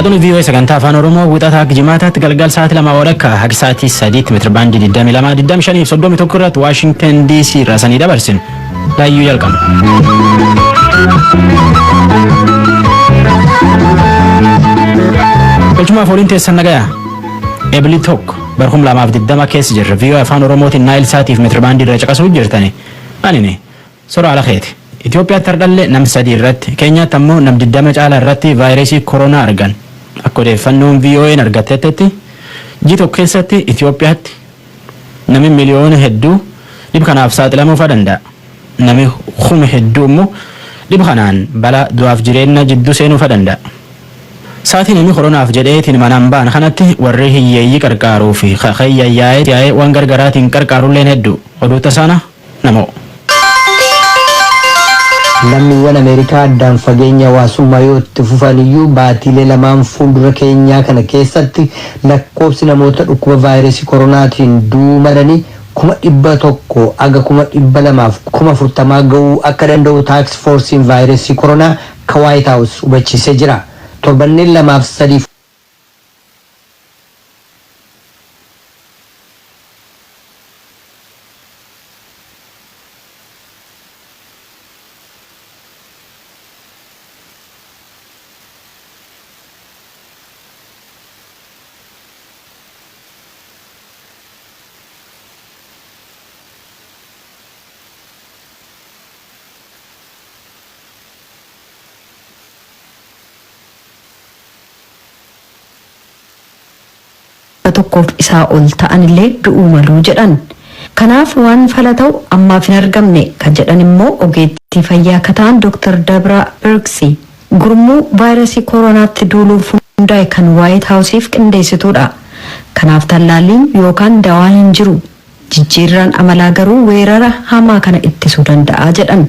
Raadiyoon VOA sagantaa afaan Oromoo wixataa hanga jimaataatti galgal sa'aatii 2 walakkaa hanga sa'aatii 3tti meetira baandii 22 25 fi 31 irratti Waashingtan DC irraa sanii dabarsinu laayyuu jalqabna. Galchumaaf waliin teessan nagayaa. Eebli 1 bara 2020 keessa jirra. VOA afaan Oromootiin Naayil Saatiif meetira baandii irra caqasuu jirtani. Anini sora ala keeti. Itoophiyaatti hardhallee nam 3 irratti, Keenyaatti ammoo nam 20 caalaa irratti vaayirasii koronaa argan. Akka odeeffannoon VOA'n argattetti ji tokko keessatti Itoophiyaatti nami miliyoona hedduu dhib kanaaf saaxilamuu fa danda'a. Nami kuma hedduu immoo dhib kanaan balaa du'aaf jireenya jidduu seenuu fa danda'a. Saatii namni koronaaf jedheetiin manaan ba'an kanatti warri hiyyeeyyii qarqaaruu fi yaa'ee yaa'ee waan gargaraatiin qarqaarulleen hedduu oduu tasaana namoo. Lammiiwwan Ameerikaa addaan fageenya hawaasummaa yoo itti fufan iyyuu baatiilee lamaan fuuldura keenyaa kana keessatti lakkoofsi namoota dhukkuba vaayirasii koronaatiin du'uu malanii 100,000 aga 240,000 ga'uu akka danda'u taaksi foorsiin vaayirasii koronaa ka Waayit Haawus hubachiisee jira. Torbanneen lamaaf sadiif tokkoof isaa ol ta'anillee du'uu maluu jedhan. Kanaaf waan fala ta'u ammaaf hin argamne kan jedhan immoo ogeettii fayyaa akka ta'an Dr. Dabra Birksi gurmuu vaayirasii kooronaatti duuluuf hundaa'e kan Waayit Haawusiif qindeessituudha. Kanaaf tallaalliin yookaan dawaan hin jiru. Jijjiirraan amalaa garuu weerara hamaa kana ittisuu danda'a jedhan.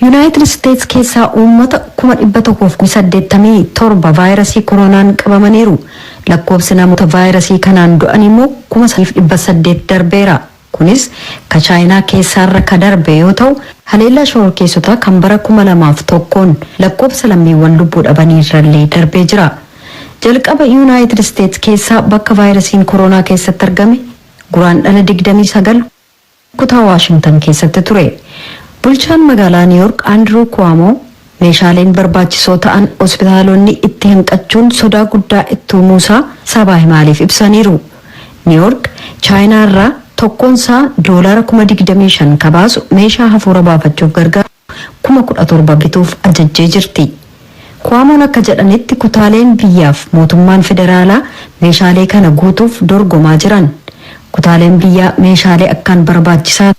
Yuunaayitid Isteets keessaa uummata 187,000 vaayirasii koronaan qabamaniiru. Lakkoofsi namoota vaayirasii kanaan du'an immoo 3,800 darbeera. Kunis ka Chaayinaa keessaarra ka darbe yoo ta'u, haleellaa shororkeessotaa kan bara 2001n lakkoofsa lammiiwwan lubbuu dhabaniirrallee darbee jira. Jalqaba Yuunaayitid Isteets keessaa bakka vaayirasiin koronaa keessatti argame guraandhala 29 kutaa Waashingtan keessatti ture. Bulchaan magaalaa Niiyork Andiruu Kuwaamoo meeshaaleen barbaachisoo ta'an hospitaalonni itti hanqachuun sodaa guddaa itti uumuusaa sabaa himaaleef ibsaniiru. Niiyork Chaayinaa irraa tokkoonsaa doolaara 25,000 kabaasu meeshaa hafuura baafachuuf gargaaru 17,000 bituuf ajajjee jirti. Kuwaamoon akka jedhanitti kutaaleen biyyaaf mootummaan federaalaa meeshaalee kana guutuuf dorgomaa jiran. Kutaaleen biyyaa meeshaalee akkaan barbaachisaa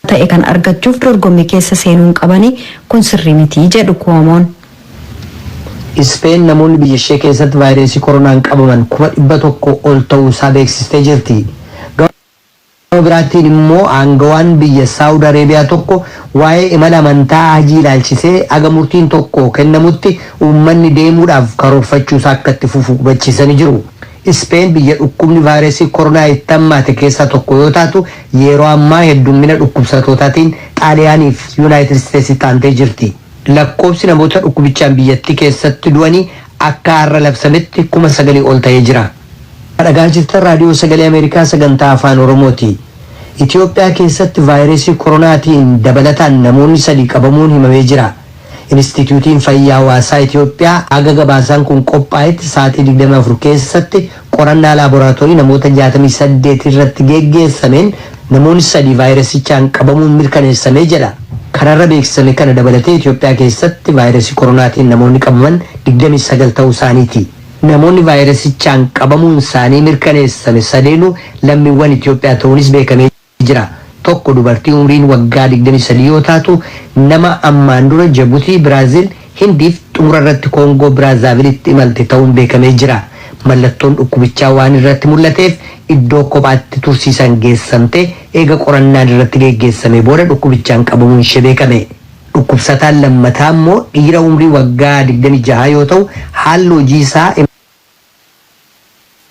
ta'e kan argachuuf dorgommii keessa seenuun qabanii kun sirrii miti jedhu Kuwaamoon. Ispeen namoonni biyya ishee keessatti vaayirasii koronaan qabaman 100,000 ol ta'uu isaa beeksistee jirti. Gama biraattiin immoo aangawaan biyya Saawud Areebiyaa tokko waa'ee imala amantaa hajii ilaalchisee aga murtiin tokko kennamutti uummanni deemuudhaaf karoorfachuusaa akka itti fufu hubachiisanii jiru. Ispeen biyya dhukkubni vaayirasii koronaa itti hammaate keessaa tokko yoo taatu yeroo ammaa heddummina dhukkubsattootaatiin Xaaliyaanii fi Yuunaayitid Isteetsitti aantee jirti. Lakkoofsi namoota dhukkubichaan biyyattii keessatti du'anii akka har'a labsametti 9,000 ol ta'ee jira. Dhagaa jirtan raadiyoo sagalee Ameerikaa sagantaa afaan Oromooti. Itoophiyaa keessatti vaayirasii koronaatiin dabalataan namoonni sadi qabamuun himamee jira. Inistituutiin Fayyaa Hawaasaa Itoophiyaa haga gabaasaan kun qophaa'etti sa'aatii 24 keessatti qorannaa laaboraatoorii namoota 68 irratti geggeessameen namoonni sadi vaayirasichaan qabamuun mirkaneessamee jedha. Kanarra beeksisame kana dabalatee Itoophiyaa keessatti vaayirasii koronaatiin namoonni qabaman 29 ta'uu isaaniiti. Namoonni vaayirasichaan qabamuun isaanii mirkaneessame sadeenuu lammiiwwan Itoophiyaa ta'uunis beekamee jira. Tokko dubartii umriin waggaa 23 yoo taatu nama ammaan dura Jabuutii, Biraazil, Hindiif xumura irratti Koongoo Biraazaavilitti imalte ta'uun beekamee jira. Mallattoon dhukkubichaa waan irratti mul'ateef iddoo kophaatti tursiisan geessamte eega qorannaan irratti geggeessame booda dhukkubichaan qabamuun ishee beekame. Dhukkubsataan lammataa immoo dhiira umrii waggaa 26 yoo ta'u haalli hojii isaa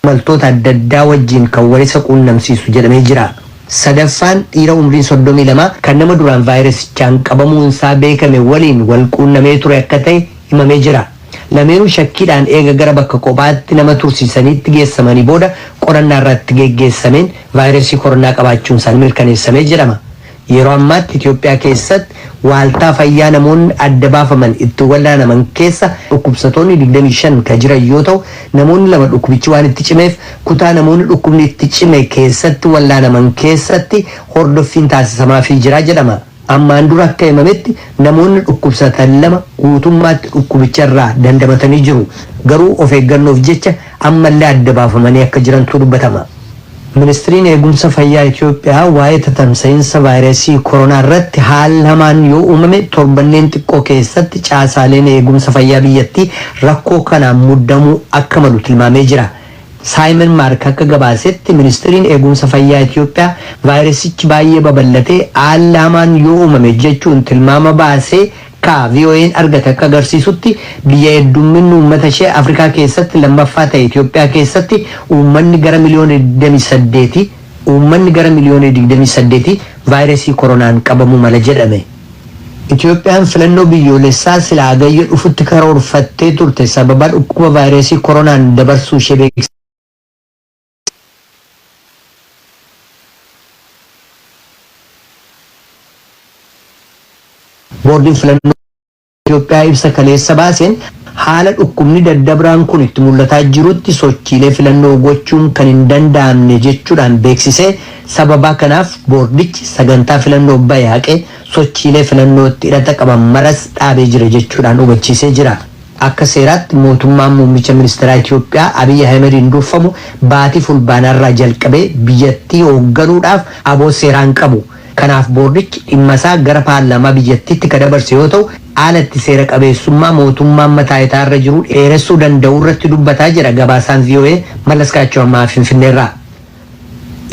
imaltoota adda addaa wajjin kan wal isa quunnamsiisu jedhamee jira. Sadaffaan dhiira umriin 32 kan nama duraan vaayirasichaan qabamuun isaa beekame waliin wal quunnamee ture akka ta'e himamee jira. Lameenuu shakkiidhaan eega gara bakka kophaatti nama tursiisaniitti geessamanii booda qorannaa irratti geggeessameen vaayirasii koronaa qabaachuun isaanii mirkaneessamee jedhama. Yeroo ammaatti Itoophiyaa keessatti waaltaa fayyaa namoonni adda baafaman itti wallaanaman keessa dhukkubsatoonni 25 kan jiran yoo ta'u, namoonni lama dhukkubichi waan itti cimeef kutaa namoonni dhukkubni itti cime keessatti wallaanaman keessatti hordoffiin taasisamaafii jira jedhama. Ammaan dura akka himametti namoonni dhukkubsatan lama guutummaatti dhukkubicharraa dandamatanii jiru. Garuu of eeggannoof jecha ammallee adda baafamanii akka jirantu dubbatama. Ministiriin eegumsa fayyaa Itoophiyaa waa'ee tatamsa'iinsa vaayirasii koronaa irratti haalli hamaan yoo uumame torbanneen xiqqoo keessatti caasaaleen eegumsa fayyaa biyyattii rakkoo kanaan muddamuu akka malu tilmaamee jira. Saayimon Maark akka gabaasetti ministiriin eegumsa fayyaa Itoophiyaa vaayirasichi baay'ee babal'atee haalli hamaan yoo uumame jechuun tilmaama baasee ka VOA'n argate akka agarsiisutti, biyya heddumminni uummata ishee Afrikaa keessatti lammaffaa ta'e Itoophiyaa keessatti uummanni gara miliyoona 28 vaayirasii koronaan qabamuu mala jedhame. Itoophiyaan filannoo biyyoolessaa silaa Hagayya dhufutti karoorfattee turte sababa dhukkuba vaayirasii koronaan dabarsuu ishee beeksiste. Boordiin filannoo Itoophiyaa ibsa kaleessa baaseen, haala dhukkubni daddabraan kun itti mul'ataa jirutti sochiilee filannoo gochuun kan hin danda'amne jechuudhaan beeksisee, sababaa kanaaf boordichi sagantaa filannoo bahe haqee sochiilee filannootti hidhata qaban maras dhaabee jira jechuudhaan hubachiisee jira. Akka seeraatti mootummaan muummicha ministeeraa Itoophiyaa Abiy Ahimediin durfamu baatii Fulbaanaarraa jalqabee biyyattii hoogganuudhaaf aboo seeraan qabu. Kanaaf boordichi dhimma isaa gara paarlaamaa biyyattiitti kan dabarse yoo ta'u, haala itti seera qabeessummaa mootummaan mataa irra jiru dheeressuu danda'u irratti dubbataa jira gabaasaan VOA Mallas Kaachoo ammaa Finfinneerraa.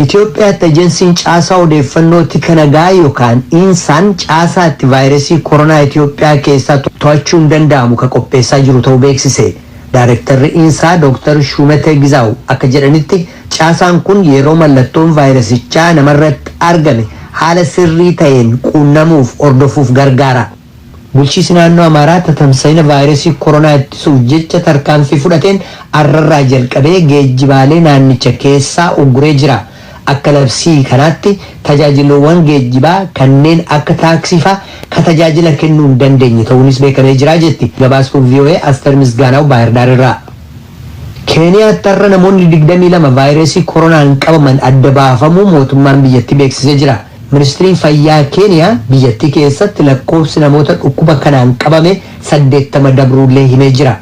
Itoophiyaatti ejensiin caasaa odeeffannoo tika nagaa yookaan Insaan caasaa itti vaayirasii koronaa Itoophiyaa keessaa to'achuun danda'amu kan qopheessaa jiru ta'uu beeksise. Daarektarri Insaa Dr. Shumete Gizaaw akka jedhanitti, caasaan kun yeroo mallattoon vaayirasichaa namarratti argame haala sirrii ta'een quunnamuuf hordofuuf gargaara. Bulchiinsi naannoo Amaaraa tatamsa'ina vaayirasii koronaa ittisuuf jecha tarkaanfii fudhateen arrarraa jalqabee geejjibaalee naannicha keessaa ugguree jira. Akka labsii kanaatti tajaajilawwan geejjibaa kanneen akka taaksii fa'aa ka tajaajila kennuu hin dandeenye ta'uunis beekamee jira jetti gabaastuun VOA Aster Misgaanaw Baahirdaar irraa. Keeniyaatti har'a namoonni 22 vaayirasii koronaan qabaman adda baafamuu mootummaan biyyattii beeksisee jira. Ministiriin fayyaa Keeniyaa biyyattii keessatti lakkoofsi namoota dhukkuba kanaan qabame 80 dabruullee himee jira.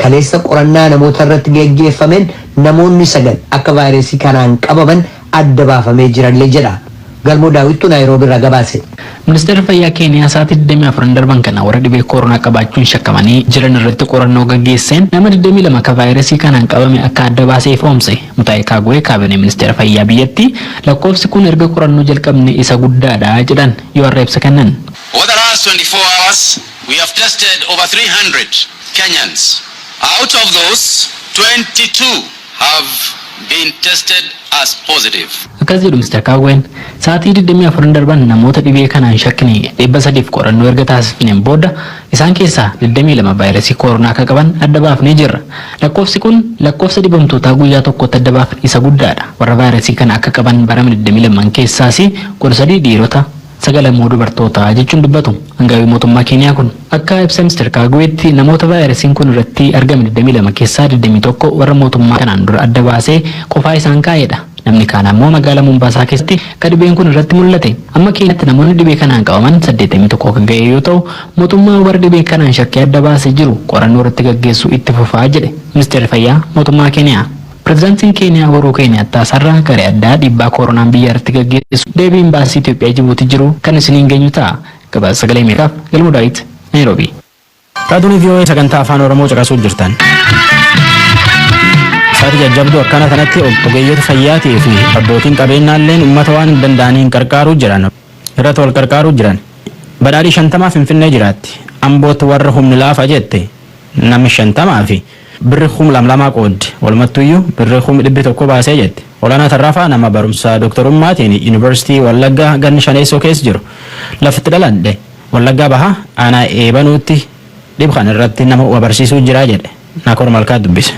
Kaleessa qorannaa namoota irratti geggeeffameen namoonni sagal akka vaayirasii kanaan qabaman adda baafamee jirallee jedha. Galmoo Daawittuu Naayiroobii irraa gabaase. Ministeerri Fayyaa Keeniyaa sa'aatii 24 darban kana warra dhibee koronaa qabaachuun shakkamanii jiran irratti qorannoo gaggeesseen nama 22 akka vaayirasii kanaan qabame akka adda baasee ifoomse. Mutaa'ee Kaagwee, kaabinee ministeera fayyaa biyyattii, lakkoofsi kun erga qorannoo jalqabne isa guddaadha jedhan yoo har'a ibsa kennan. Over the last 24 hours, we have tested over 300 Kenyans. Out of those, 22 have been tested as positive. Akkas jedhu Mr. Kaagween: sa'aatii 24 darban namoota dhibee kanaan shakkine 300 qorannoo erga taasifneen booda isaan keessaa 22 vaayirasii koronaa akka qaban adda baafnee jirra. Lakkoofsi kun lakkoofsa dhibamtootaa guyyaa tokkotti adda baafne isa guddaadha. Warra vaayirasii kana akka qaban barame 22 keessaas 13 dhiirota, sagal immoo dubartoota jechuun dubbatu hangawii mootummaa Keeniyaa kun. Akka ibsa Mr. Kaagweetti, namoota vaayirasiin kun irratti argame 22 keessaa 21 warra mootummaa kanaan dura adda baasee qofaa isaan kaa'edha. Namni kaan ammoo magaalaa Mombaasaa keessatti akka dhibeen kun irratti mul'ate. Amma Keeniyaatti namoonni dhibee kanaan qabaman 81 kan ga'e yoo ta'u, mootummaan warra dhibee kanaan shakkii adda baasee jiru qorannoo irratti gaggeessuu itti fufaa jedhe ministeerri fayyaa mootummaa Keeniyaa. Pireezidaantiin Keeniyaa Uhuruu Keeniyaattaa sarara garee addaa dhiibbaa koronaan biyya irratti gaggeessu deebiin baasii Itoophiyaa Jibuuti jiru kan isiniin geenyu ta'a. Gabaasa Sagalee Ameerikaaf Galmuu Daawit, Naayiroobii. Raadiyoon VOA sagantaa Afaan Oromoo caqasuu jirtan. Sa'aatii jajjabduu akkana kanatti ogeeyyota fayyaatii fi abbootiin qabeenyaalleen uummata waan hin danda'aniin qarqaaruu jiran, irratti wal qarqaaruu jiran. Badhaadhii 50 Finfinnee jiraatti. Ambootti warra humni laafa jette namni 50 fi birri 2000 qooddi. Walumattuyyuu birri 100,000 baasee jette. Olaanaa Tarraafaa nama barumsa dooktarummaatiin Yuunivarsiitii Wallaggaa ganni shaneessoo keessa jiru. Lafti dhaladhe Wallaggaa Bahaa aanaa Eebanuutti. Dhib kana irratti nama waa barsiisuu jira jedhe. Naakoor Malkaa dubbise.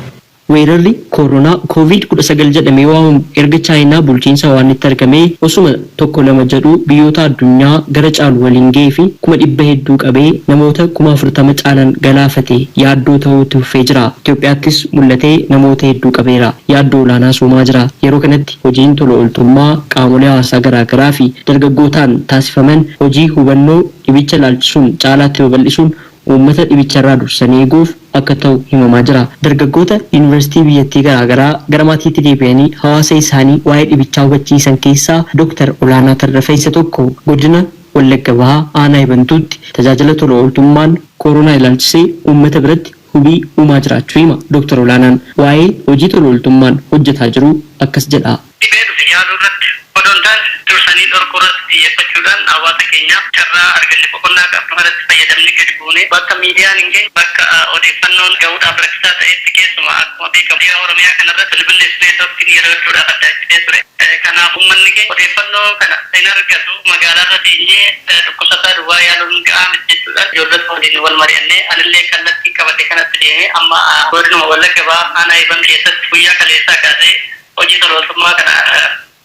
Weerarri koronaa Covid-19 jedhamee waamamu erga Chaayinaa bulchiinsa Wuhaanitti argamee osuma tokko lama jedhuu biyyoota addunyaa gara caalu waliin gahee fi 400,000 hedduu qabee namoota 40,000 caalan galaafate yaaddoo ta'uu itti fufee jira. Itoophiyaattis mul'atee namoota hedduu qabeera. Yaaddoo olaanaas uumaa jira. Yeroo kanatti hojiin tola ooltummaa qaamolee hawaasaa garaa garaa fi dargaggootaan taasifaman hojii hubannoo dhibicha ilaalchisuun caalaatti babal'isuun uummata dhibicharraa dursanii eeguuf akka ta'u himamaa jira. Dargaggoota yuunivarsiitii biyyattii garaa garaa gara maatiitti deebi'anii hawaasa isaanii waa'ee dhibichaa hubachiisan keessaa Dooktar Olaanaa Tarrafee isa tokko. Godina Wallagga Bahaa Aanaa Ebantuutti tajaajila tola ooltummaan koronaa ilaalchisee uummata biratti hubii uumaa jiraachuu hima. Dooktar Olaanaan waa'ee hojii tola ooltummaan hojjetaa jiru akkas jedha. Dhibee dhufe yaaluu irratti odoo hin taane dursanii dhorkuu irratti xiyyeeffachuudhaan hawaasa keenyaaf carraa arganne boqonnaa qabnu kanatti fayyadamnee gadi buunee bakka miidiyaan hin geenye, bakka odeeffannoon gahuudhaaf rakkisaa ta'etti, keessumaa akkuma beekamu dhiha Oromiyaa kanarratti bilbilli neetworkiin yeroo hedduudhaaf adda citee ture. Kanaaf uummanni keenya odeeffannoo kana hin argatu. Magaalaarra teenyee dhukkubsataa duwwaa yaaluun ga'aa miti jechuudhaan ijoollota waliin wal mari'annee anillee kallattii qabadhe kanatti deemee amma godinuma Wallagga Bahaa aanaa Eeban keessatti guyyaa kaleessaa kaasee hojii tola ooltummaa kana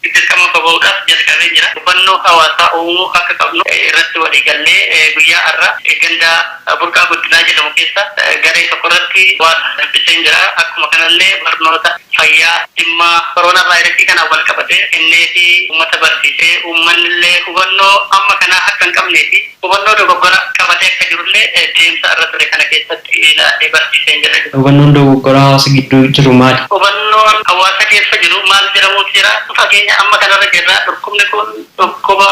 dirqama bahuudhaaf jalqabee jira. Hubannoo hawaasaa uumuu akka qabnu irratti walii gallee guyyaa har'a ganda Burqaa Guddinaa jedhamu keessa garee tokko irratti waan dubbisee jira. Akkuma kanallee barnoota fayyaa dhimma koronaa vaayirasii kanaan wal qabatee kennee fi uummata barsiisee uummanni illee hubannoo amma kanaa akka hin qabnee fi hubannoo dogoggora qabatee akka jirullee deemsa irra ture kana keessatti ilaalee barsiisee jira. Hubannoon dogoggoraa hawaasa gidduu jiru maali? Hubannoon hawaasa keessa jiru maal jedhamuutu jira? Fakkeenya amma kanarra jirra, dhukkubni kun dhukkuba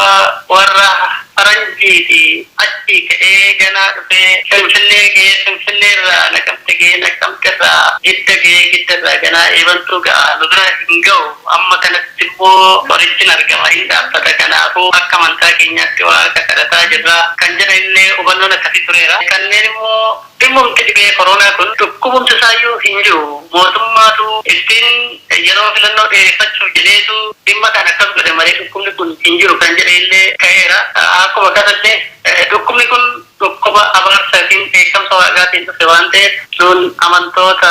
warra faranjiiti, achi ka'ee ganaa dhufee Finfinnee ga'ee, Finfinnee irraa Naqamte ga'ee, Naqamte irraa Gidda ga'ee, Gidda irraa ganaa Eebantuu ga'a, nu bira hin ga'u. Amma kanatti immoo qorichi argama, hin dhaabbata, kanaafuu akka amantaa keenyaatti waaqa kadhataa jirra kan jedhan illee hubannoon akkasii tureera. Kanneen immoo dhimmumti dhibee koronaa kun dhukkubumti isaayyuu hin jiru, mootummaatu ittiin yeroo filannoo dheereffachuuf jedheetu dhimma kana akkas godhe malee dhukkubni kun hin jiru kan jedhe illee ka'eera. Akkuma kanallee dhukkubni kun dhukkuba abaarsa yookiin dheekkamsa waaqaatiin dhufe waan ta'eef nuun amantoota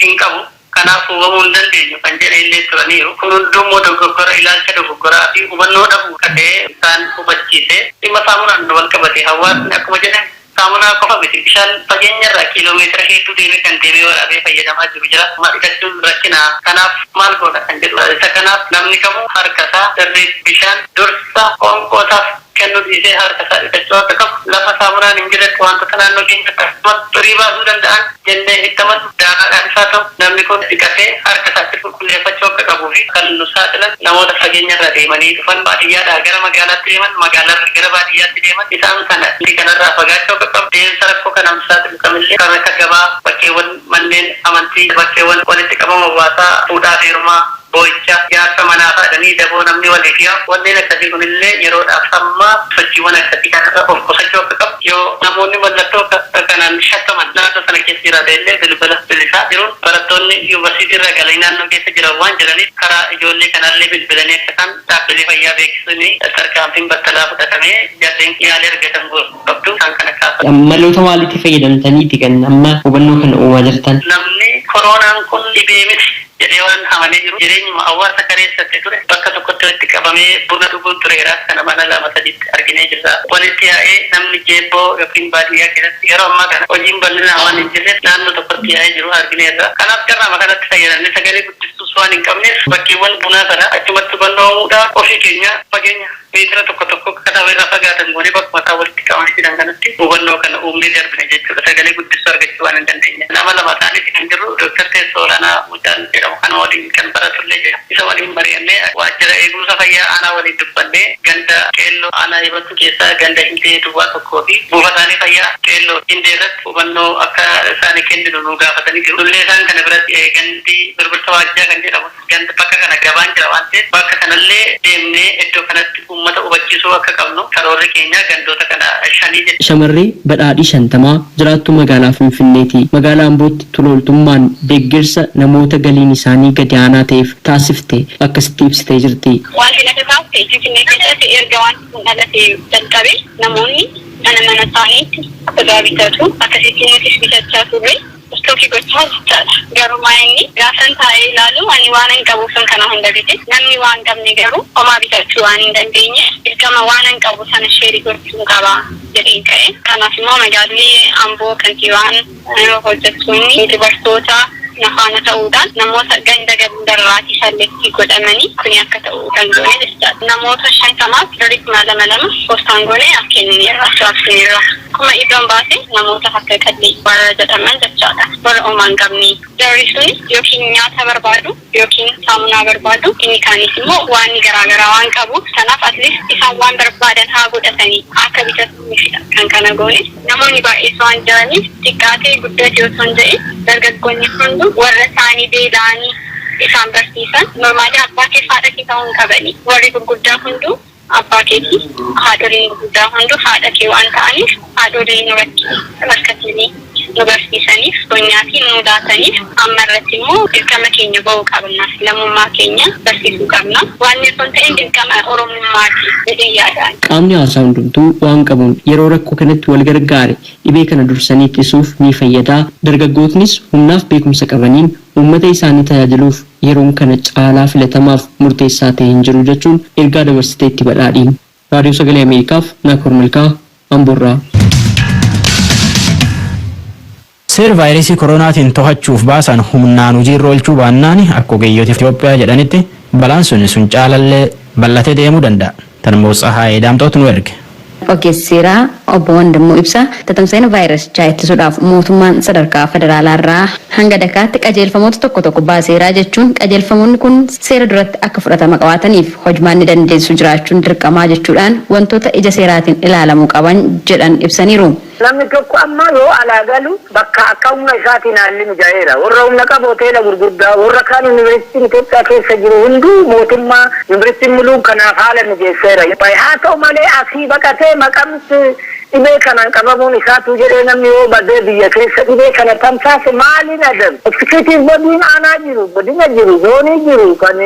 hin qabu, kanaaf hubamuu hin dandeenyu kan jedhe illee turaniiru. Kun hundummoo dogoggora, ilaalcha dogoggoraa fi hubannoo dhabuu akka ta'e isaan hubachiise. Dhimma saamunaan wal qabate hawaasni akkuma jedhan saamunaa qofa miti, bishaan fageenyarraa kiiloomeetira hedduu deemee kan deemee waraabee fayyadamaa jiru jira. Dhiqachuun rakkina, kanaaf maal goona kan jedhu. Isa kanaaf namni kamuu harka isaa sirriitti bishaan dursa qoonqoo isaaf kennu dhiisee harka isaa dhiqachuu akka qabu, lafa saamunaan hin jirretti wantoota naannoo keenyatti akkasumas xurii baasuu danda'an jennee hittaman daakaadhaan isaa ta'u namni kun dhiqatee harka isaatti qulqulleeffachuu akka qabuu fi kan nu saaxilan namoota fageenyarraa deemanii dhufan, baadiyyaadhaa gara magaalaatti deeman, magaalaarraa gara baadiyyaatti deeman, isaan kana kanarraa fagaachuu akka qabu, deemsa rakkoo kanaaf saaxilu kamillee kan akka gabaa, bakkeewwan manneen amantii, bakkeewwan walitti qabama hawaasaa, fuudhaa fi heerumaa, boo'icha, ijaarsa manaa fa'adhanii daboo namni waliif yaa'u, wanneen akkasii kunillee yeroodhaaf hamma sochiiwwan akkasii kanarra of qusachuu akka qabu, yoo namoonni mallattoo kanaan shakkaman naannoo sana keessa jiraate illee bilbila bilisaa jiruun, barattoonni yuunivarsiitii irraa galanii naannoo keessa jiran waan jiraniif karaa ijoollee kanallee bilbilanii akka isaan dhaabbilee fayyaa beeksisanii tarkaanfiin battalaa fudhatamee jarreen yaalii argatan qabdu isaan kana kaasa. Maloota maaliitti fayyadamtaniiti kan amma hubannoo kana uumaa jirtan? Namni koronaan kun dhibee miti jedhee waan amanee jiru, jireenyuma hawaasa kareessatti ture bakka tokkotti walitti qabamee buna dhuguun tureera. Kana mana lama sadiitti arginee jirra. Walitti yaa'ee namni jeebboo yookiin baadiyyaa keessatti yeroo ammaa kana hojiin bal'inaan waan hin jirreef naannoo tokkotti yaa'ee jiru argineerra. Kanaaf carraama kanatti fayyadamne sagalee guddistus waan hin qabneef bakkeewwan bunaa sana achumatti hubannoo uumuudhaan ofii keenya fageenya meetira tokko tokko akka irraa fagaatan goonee bakkuma isaan walitti qabamanii jiran kanatti hubannoo kana uumnee darbine jechuudha. Sagalee guddistuu argachuu waan hin dandeenye. Nama lama ta'anii kan jirru, Dooktar Teessoo Olaanaa Mucaan jedhamu kana waliin kan baratullee jira. Isa waliin mari'annee waajjira eegumsa fayyaa aanaa waliin dubbannee ganda Qeelloo aanaa Eebantuu keessaa ganda Hindee duwwaa tokkoo fi buufataalee fayyaa Qeelloo Hindee irratti hubannoo akka isaanii kenninu nu gaafatanii jiru. Nullee isaan kana biratti gandi Birbirsa Waajjaa kan jedhamu ganda bakka kana gabaan jira waan ta'eef bakka kanallee deemnee iddoo kanatti uummata hubachiisuu akka qabnu karoorri keenya gandoota kana shanii jechuudha. Shamarree Badhaadhii Shantamaa jiraattuu magaalaa Finfinneeti. Magaalaa Ambootti tola ooltummaan deeggarsa namoota galiin isaanii gadi aanaa ta'eef taasifte akkasitti ibsitee jirti. Wanti na kakaafte, Finfinnee keessatti erga wanti kun dhalate jalqabe namoonni Mana mana isaaniitti irraa bitatu. Akkasitti nutis bitachaa turre. Istookii gochaa jechaadha. Garuu inni gaafan taa'ee ilaalu, ani waan hin qabuuf kana hunda bite. Namni waan qabne garuu homaa bitachuu waan hin dandeenye, dirqama waan hin qabu sana share gochuu qaba jedheen ka'e. Kanaaf immoo magaalli Amboo kantiibaan, hojjettoonni dubartoota na faana ta'uudhaan, namoota ganda gandarraatii select godhamanii kuni akka ta'u kan goone jechaadha. Namoota 50f birrii 2000 poostaan goone akka kennineerra, raabsineerra. 100,000 baase namoota harka qallee warra jedhaman jechaadha. Warra homaa hin qabne. Jarri sun yookiin nyaata barbaadu yookiin saamunaa barbaadu, inni kaanis immoo waan garaagaraa waan qabu. Kanaaf at least isaan waan barbaadan haa godhatanii akka bitataniifidha kan kana goone. Namoonni baay'ees waan jiraniif, xiqqaatee guddate osoo hin jedhin, dargaggoonni hunduu warra isaanii beela'anii isaan barsiisan, normally abbaa kee, haadha kee ta'uu hin qabani. Warri gurguddaa hunduu abbaa keetii, haadholiin gurguddaa hunduu haadha kee waan ta'aniif, haadholiin rakkatanii nu barsiisaniif, fi nu laataniif, amma irratti immoo dirqama keenya ba'uu qabna, lammummaa keenya barsiisuu qabna. Waan osoo hin ta'in dirqama oromummaati jedhee yaadaan. Qaamni hawaasaa hundumtuu waan qabuun yeroo rakkoo kanatti wal gargaare dhibee kana dursanii ittisuuf ni fayyada. Dargaggootnis humnaaf beekumsa qabaniin uummata isaanii tajaajiluuf yeroon kana caalaa filatamaaf murteessaa ta'e hin jiru jechuun ergaa dabarsiteetti badhaadhiin. Raadiyoo Sagalee Ameerikaaf Naakoor Malkaa, Amboorraa. Seer vaayirasii koronaatiin to'achuuf baasan humnaan hojiirra oolchuu baannaan, akka ogeeyyoota Itoophiyaa jedhanitti, balaan sun caalallee bal'atee deemuu danda'a. Tan immoo Tsahaayee Daamxootu nu erge. Ogeessi seeraa obbo Wandimmoo Ibsaa tatamsa'ina vaayirasichaa ittisuudhaaf mootummaan sadarkaa federaalaarraa hanga dakaatti qajeelfamoota tokko tokko baaseeraa jechuun, qajeelfamoonni kun seera duratti akka fudhatama qabaataniif hojmaanni dandeessu jiraachuun dirqamaa jechuudhaan wantoota ija seeraatiin ilaalamuu qaban jedhan ibsaniiru. Namni tokko amma yoo alaa galu bakka akka humna isaatiin haalli mijaa'eera. Warra humna qabu hoteela gurguddaa, warra kaan yuunivarsiitiin Itoophiyaa keessa jiru hunduu mootummaa yuunivarsiitiin muluun kanaaf haala mijeesseera. Haa ta'u malee, asii baqatee maqamti dhibee kanaan qabamuun isaatu jedhee namni yoo badee biyya keessa dhibee kana tamsaase maaliin adabu? Executive bodyn aanaa jiru, godina jiru, zoonii jiru, kan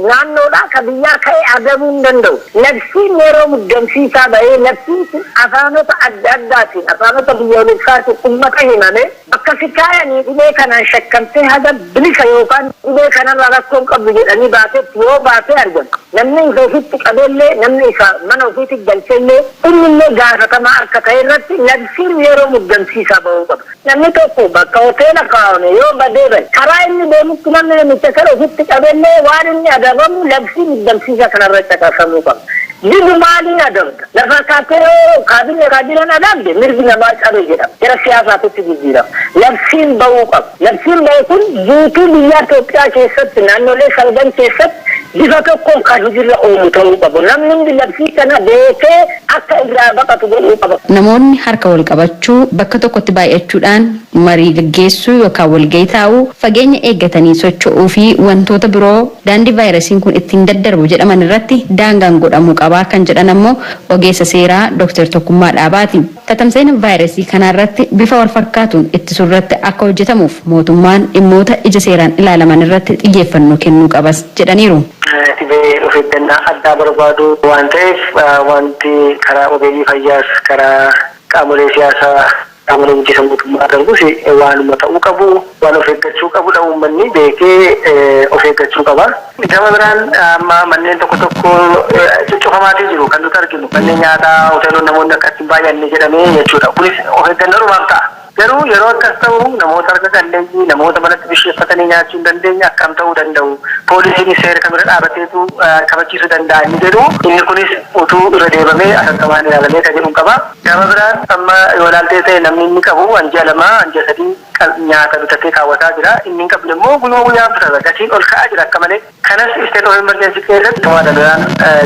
naannoodhaa ka biyyaa ka'e adabuu hin danda'u. Labsiin yeroo muddamsiisaa bahee, labsiin sun afaanota adda addaatiin, afaanota biyyoolessaatiin uummata himame, bakka si kaayanii dhibee kanaan shakkamtee haga bilisa yookaan dhibee kanarraa rakkoon qabdu jedhanii baatetti yoo baatee argamu, namni isa ofitti qabeellee, namni isa mana ofiitti galchellee, innillee gaafatamaa akka ta'e irratti labsiin yeroo muddamsiisaa bahuu qaba. Namni tokko bakka hoteela kaa'ame yoo badee bade, karaa inni deemutti namni namicha kana ofitti qabeellee waan inni adabamu labsii muddamsiisaa kanarra caqasamuu qaba. Dibu maaliin adabda? Lafa kaatee yoo kaabinee kaabinan adabde, mirgi namaa cabe jedhama. Gara siyaasaatitti jijjiirama. Labsiin bahuu qaba. Labsiin bahu kun guutuu biyya Itoophiyaa keessatti, naannolee salgan keessatti bifa tokkoon kan hojiirra oolu ta'uu qabu. Namni hundi labsii kana beekee akka irraa baqatu godhuu qaba. Namoonni harka wal qabachuu, bakka tokkotti baay'achuudhaan marii gaggeessuu yookaan walgahii taa'uu, fageenya eeggatanii socho'uu fi wantoota biroo daandii vaayirasiin kun ittiin daddarbu jedhaman irratti daangaan godhamuu qabaa kan jedhan ammoo ogeessa seeraa Dr. Tokkummaa Dhaabaati. Tatamsa'ina vaayirasii kanarratti bifa wal fakkaatuun ittisuu irratti akka hojjetamuuf mootummaan dhimmoota ija seeraan ilaalaman irratti xiyyeeffannoo kennuu qabas jedhaniiru. Dhibee of eeggannaa addaa barbaadu waan ta'eef, wanti karaa ogeeyyii fayyaas, karaa qaamolee siyaasaa, qaamolee bulchiinsa mootummaa darbus waanuma ta'uu qabu, waan of eeggachuu qabudha, uummanni beekee of eeggachuu qaba. Gama biraan amma manneen tokko tokko cuccufamaatii jiru kan nuti arginu, manneen nyaataa, hoteelonni, namoonni akka ittiin baay'anne jedhamee jechuudha. Kunis of eeggannoodhumaaf ta'a. Garuu yeroo akkas ta'u namoota harka qalleeyyii, namoota manatti bisheeffatanii nyaachuu hin dandeenye akkam ta'uu danda'u? Poolisiin seera kamirra dhaabateetu kabachiisuu danda'a inni jedhu, inni kunis utuu irra deebamee atattamaan ilaalamee kan jedhu qaba. Gama biraan amma yoo ilaaltee ta'e, namni inni qabu ji'a 2, ji'a 3 nyaata bitatee kaawwataa jira. Inni hin qabne immoo guyyaa guyyaan bitata. Gatiin ol ka'aa jira akka malee. Kanas state of emergency keessatti waan biraan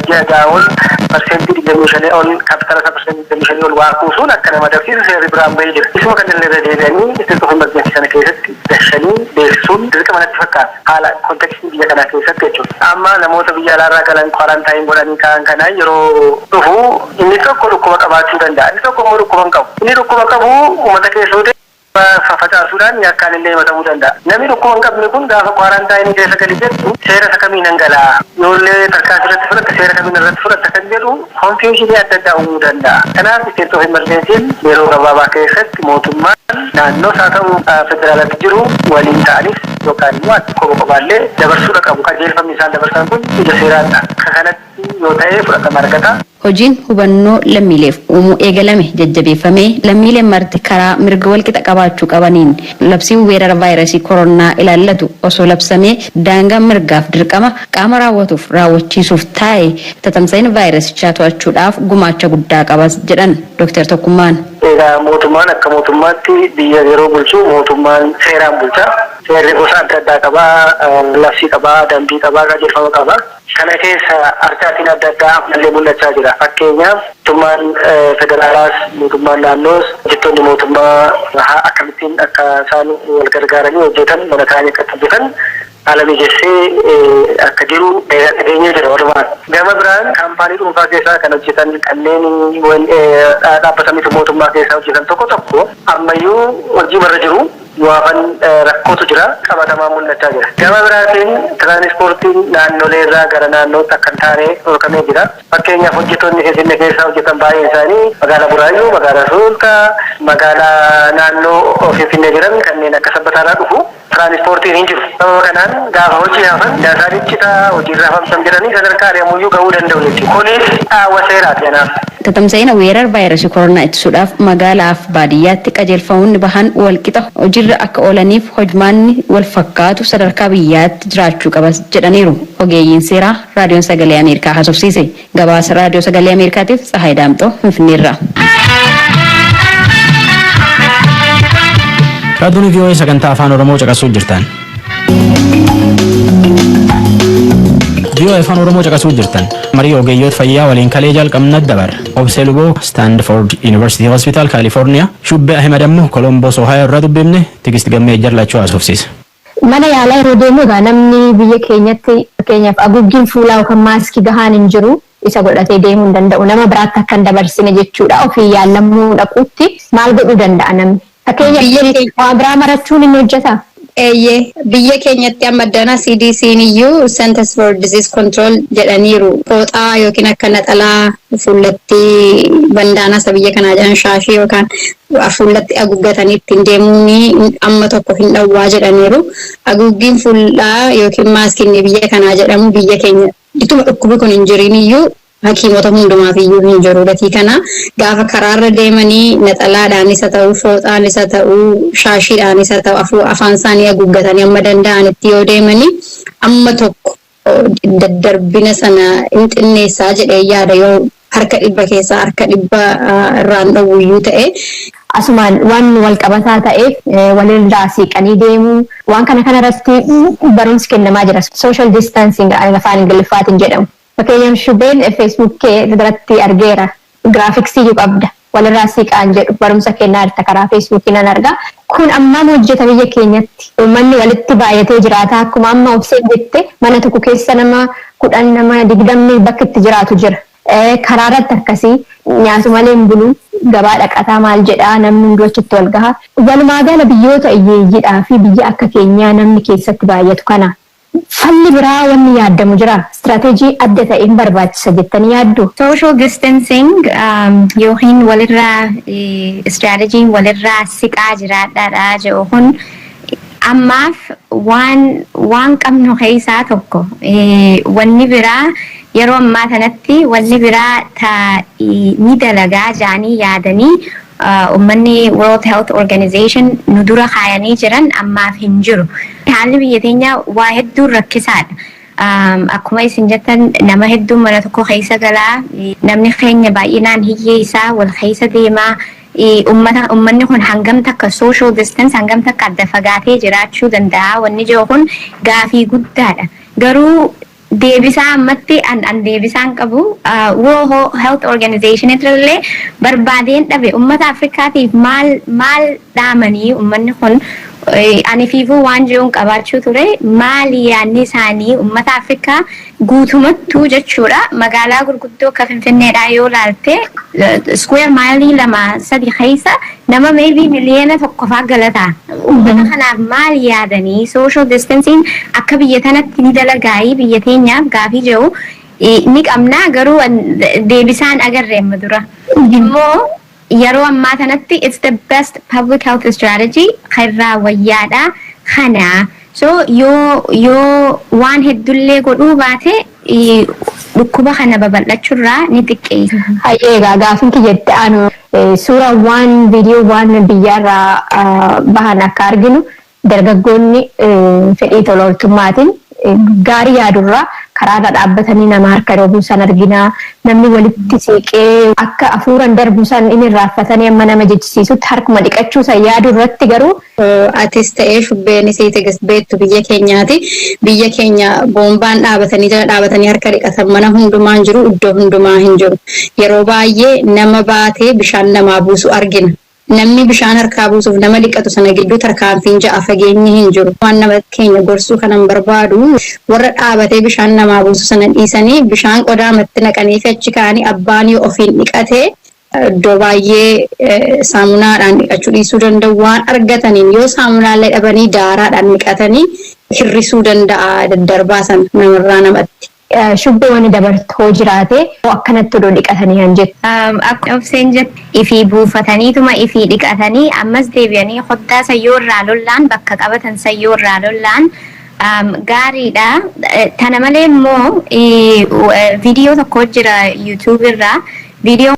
ji'a 6 ol 25% ol, kaapitaala isaa 25% ol waa kuusuun akka nama agarsiisu seerri biraan bahee jira. Isuma kanneen irra deebi'anii state of emergency sana keessatti dashanii beeksisuun dirqama natti fakkaata. Haala contextii biyya kanaa keessatti jechuudha. Amma namoota biyya alaarraa galan quarantine godhanii ka'an kana yeroo dhufu, inni tokko dhukkuba qabaachuu danda'a. Inni tokko immoo dhukkuba hin qabu. Inni dhukkuba qabu uummata keessoo Facaasuudhaan yakkaan illee himatamuu danda'a. Namni dhukkuba hin qabne kun gaafa quarantine keessa gadi jettu seera isa kamiin dhangala'aa? Yoollee tarkaanfii irratti fudhatta, seera kamiin irratti fudhatta kan jedhu confusion adda addaa uumuu danda'a. Kanaaf state of emergencyn yeroo gabaabaa keessatti mootummaan naannoos haa ta'u federaalatti jiru waliin ta'anis yookaan immoo qoba qobaallee dabarsuudha qabu. Qajeelfamni isaan dabarsan kun ija seeraan akka kanatti yoo ta'e fudhatama argata. Hojiin hubannoo lammiileef uumuu eegalame jajjabeeffamee lammiileen marti karaa mirga walqixa qabaachuu qabaniin labsiin weerara vaayirasii koronaa ilaallatu osoo labsamee, daangaa mirgaaf dirqama qaama raawwatuuf raawwachiisuuf taa'e tatamsa'ina vaayirasichaa to'achuudhaaf gumaacha guddaa qabas jedhan Dr. Tokkummaan. Egaa mootummaan akka mootummaatti biyya yeroo bulchu mootummaan seeraan bulcha. Seerri gosa adda addaa qabaa, labsii qabaa, dambii qabaa, qajeelfama qabaa. Kana keessa harcaatiin adda addaa ammallee mul'achaa jira. Fakkeenyaaf, mootummaan federaalaas, mootummaan naannoos hojjettoonni mootummaa akkamittiin akka isaan wal gargaaranii hojjetan, mana ta'anii akka hojjetan haala mijessee akka jiru dhageenyee jira walumaan. Gama biraan kaampaanii dhuunfaa keessaa kan hojjetan, kanneen dhaabbata miti mootummaa keessaa hojjetan tokko tokko ammayyuu hojii warra jiru waafan rakkootu jira, qabatamaa mul'achaa jira. Gama biraatiin tiraanispoortiin naannolee irraa gara naannootti akka hin taane dhorkamee jira. Fakkeenyaaf, hojjettoonni Finfinnee keessaa hojjetan baay'een isaanii magaalaa Buraayyuu, magaalaa Sulultaa, magaalaa naannoo Finfinnee jiran kanneen akka Sabbataarraa dhufu. Tiraanispoortiin hin jiru. Sababa kanaan gaafa hojii hafan daasaan citaa, hojiirra hafamsan jedhanii sadarkaa ari'amuyyuu gahuu danda'u jechuudha. Kunis dhaawwa seeraati kanaaf. Tatamsa'ina weerar vaayirasii koronaa ittisuudhaaf magaalaaf baadiyyaatti qajeelfamoonni bahan walqixa hojiirra akka oolaniif hojmaanni wal fakkaatu sadarkaa biyyaatti jiraachuu qabas jedhaniiru. Ogeeyyiin seeraa Raadiyoon Sagalee Ameerikaa haasofsiise. Gabaasa Raadiyoo Sagalee Ameerikaatiif Tsahaay Daamxoo Finfinneerraa. Raadiyoon VOA sagantaa Afaan Oromoo caqasuu jirtan. VOA Afaan Oromoo caqasuu jirtan. Marii ogeeyyoota fayyaa waliin kalee jalqabna dabarra. Obsee Luboo Stanford University Hospital California, Shubbee Ahmed ammoo Columbus Ohio irraa dubbifne. Tigist Gammee jallachuu haasofsiisa. Mana yaalaa yeroo deemu egaa namni biyya keenyatti, fakkeenyaaf, haguuggiin fuulaa yookaan maaskii gahaan hin jiru, isa godhatee deemuu hin danda'u, nama biraatti akka hin dabarsine jechuudha. Ofii yaalamuu dhaquutti maal godhuu danda'a namni? Fakkeenyaaf, waa biraa marachuun inni hojjetaa? Eeyyee, biyya keenyatti amma dana CDC'n iyyuu, Centers for Disease Control jedhaniiru. Fooxaa yookiin akka naxalaa fuullatti bandaanaa isa biyya kanaa jedhan, shaashii yookaan fuullatti haguuggatanii ittiin deemuun amma tokko hin dhowwaa jedhaniiru. Haguuggiin fuullaa yookiin maaskiin biyya kanaa jedhamu biyya keenya ituma dhukkubi kun hin jirin iyyuu hakiimota hundumaaf iyyuu hin jiru. Gatii kana gaafa karaarra deemanii naxalaadhaan isa ta'u, fooxaan isa ta'u, shaashiidhaan isa ta'u, afaan isaanii haguuggatanii amma danda'anitti yoo deemanii amma tokko daddarbina sana hin xinneessaa jedhee yaada, yoo harka 100 keessaa harka 100 irraan dhowwuyyuu ta'e. Asumaan waan wal qabataa ta'eef walirraa siiqanii deemuu, waan kana kanarratti barumsi kennamaa jira. Social distancing afaan Ingiliffaatiin jedhamu. Fakkeenyaaf, Shubeen Facebook kee irratti argeera. Graphics iyyuu qabda. Walirraa siiqaan jedhu barumsa kennaa jirta, karaa Facebookii nan argaa. Kun ammaam hojjeta biyya keenyatti? Uummanni walitti baay'atee jiraata. Akkuma amma Obseen jette, mana tokko keessa nama 10, nama 20 bakka itti jiraatu jira. Karaa irratti akkasii nyaatu malee hin bulu, gabaa dhaqataa maal jedhaa, namni hundi achitti wal gaha. Walumaa gala biyyoota hiyyeeyyiidhaa fi biyya akka keenyaa namni keessatti baay'atu kana falli biraa wanni yaadamu jira. Istirateejii adda ta'een barbaachisa jettanii yaaddu? Social distancing yookiin walirraa istirateejiin walirraa siqaa jiraadhaadha jedhu kun ammaaf waan qabnu keessaa tokko. Wanni biraa yeroo ammaa kanatti wanni biraa ta ni dalagaa jaanii yaadanii uummanni World Health Organization nu dura kaayanii jiran ammaaf hin jiru. Haalli biyya teenyaa waa hedduun rakkisaadha. Akkuma isin jettan, nama hedduun mana tokko keessa galaa, namni keenya baay'inaan hiyyeessaa wal keessa deemaa, ummata ummanni kun hangam takka social distance, hangam takka adda fagaatee jiraachuu danda'a wanni jiru kun gaafii guddaadha. Garuu deebisaa ammatti an deebisaan qabu World Health Organization illee barbaadeen dhabe. Ummata Afrikaatiif maal maal dhaamanii ummanni kun Ani fiifuu waan jiruun qabaachuu ture. Maali yaadni isaanii uummata Afrikaa guutumattuu jechuudha? Magaalaa gurguddoo akka Finfinneedhaa yoo laalte, square mile 2-3 keessa nama maybe 1 miliyoona faa galataa. Uummata kanaaf maal yaadanii? Social distancing akka biyya tanatti ni dalagaayii biyya teenyaaf gaafii jiru ni qabna, garuu deebisaan agarre amma dura. Immoo yeroo ammaa kanatti it's the best public health strategy irraa wayyaadha kana. So yoo waan heddullee godhuu baate, dhukkuba kana babal'achuurraa ni xiqqeessa. Hayyee, egaa gaafin kiyyatti aanu, suuraawwan viidiyoowwan biyyaarraa bahan akka arginu, dargaggoonni fedhii tola ooltummaatiin gaarii yaadurraa karaarra dhaabbatanii nama harka dhoobuu san argina. Namni walitti siiqee akka hafuuran darbuu san inni irraanfatanii amma nama jechisiisutti harkuma dhiqachuu san yaaduu irratti garuu. Atis ta'ee shubbeenis beektu biyya keenyaati. Biyya keenya boombaan dhaabatanii jala dhaabatanii harka dhiqatan mana hundumaa hin jiru, iddoo hundumaa hin jiru. Yeroo baay'ee nama baatee bishaan namaa buusu argina. Namni bishaan harkaa buusuuf nama dhiqatu sana gidduu tarkaanfiin ja'a fageenyi hin jiru. Waan nama keenya gorsuu kanan barbaadu, warra dhaabatee bishaan namaa buusu sana dhiisanii bishaan qodaamatti naqanii fi achi kaa'anii, abbaan yoo ofiin dhiqatee, iddoo baay'ee saamunaadhaan dhiqachuu dhiisuu danda'u, waan argataniin, yoo saamunaallee dhabanii daaraadhaan dhiqatanii hir'isuu danda'a daddarbaa sana namarraa namatti. Shubbee, wanni dabartoo jiraate akkanatti odoo dhiqatanii kan jettu. Akka obseen jette, ifii buufataniituma ifii dhiqatanii ammas deebi'anii hoddaa sayyoo irraa lollaan bakka qabatan sayyoo irraa lollaan gaariidha. Tana malee immoo viidiyoo tokko jira YouTube irraa. Viidiyoo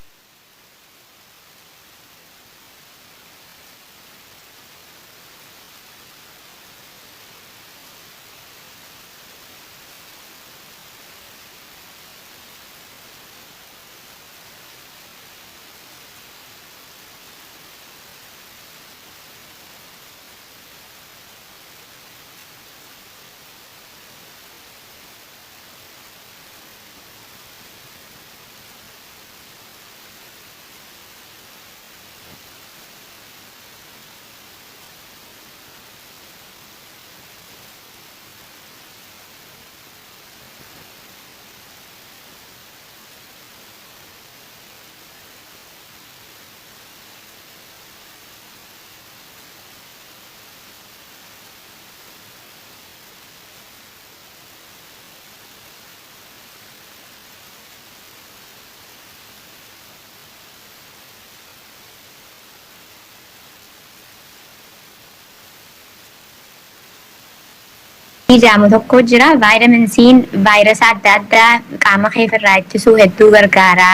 jedhamu tokko jira. Vitamin C'n vaayirasa adda addaa qaama keefirraa ittisuu hedduu gargaara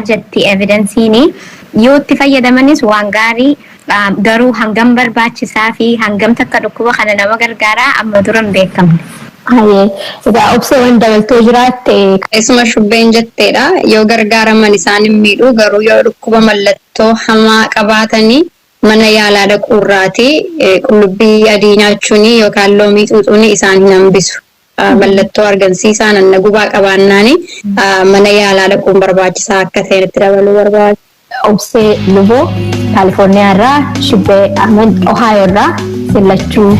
jetti evidenceiin. Yoo itti fayyadamanis waan gaarii, garuu hangam barbaachisaa fi hangam takka dhukkuba kana nama gargaara amma dura hin beekamne. Hayyee, egaa obsee, waan dabaltoo jiraatte. Isuma shubbeen jetteedha. Yoo gargaaraman isaan hin miidhu, garuu yoo dhukkuba mallattoo hamaa qabaatanii mana yaalaa dhaquurraati qullubbii adii nyaachuun yookaan loomii xuuxuun isaan hin hambisu. Mallattoo argamsiisaa nanna gubaa qabaannaani mana yaalaa dhaquun barbaachisaa akka ta'e itti dabaluu barbaadu. Obsee Luboo Kaalifoorniyaa irraa, Shubbee Ahmed Ohayoo irraa, sillachuu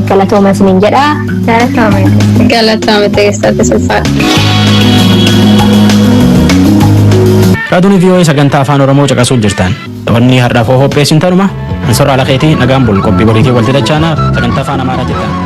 galatooma isiniin jedha. Galatooma teessatti sulfaadha. Raadiyoon VOA sagantaa Afaan Oromoo caqasuu jirtan. Wanni har'aaf qopheessin tanuma. Ansorraa Laqeetii, nagaan bul. Qophii boriitii walitti dachaana, sagantaa Afaan Amaaraa jettan.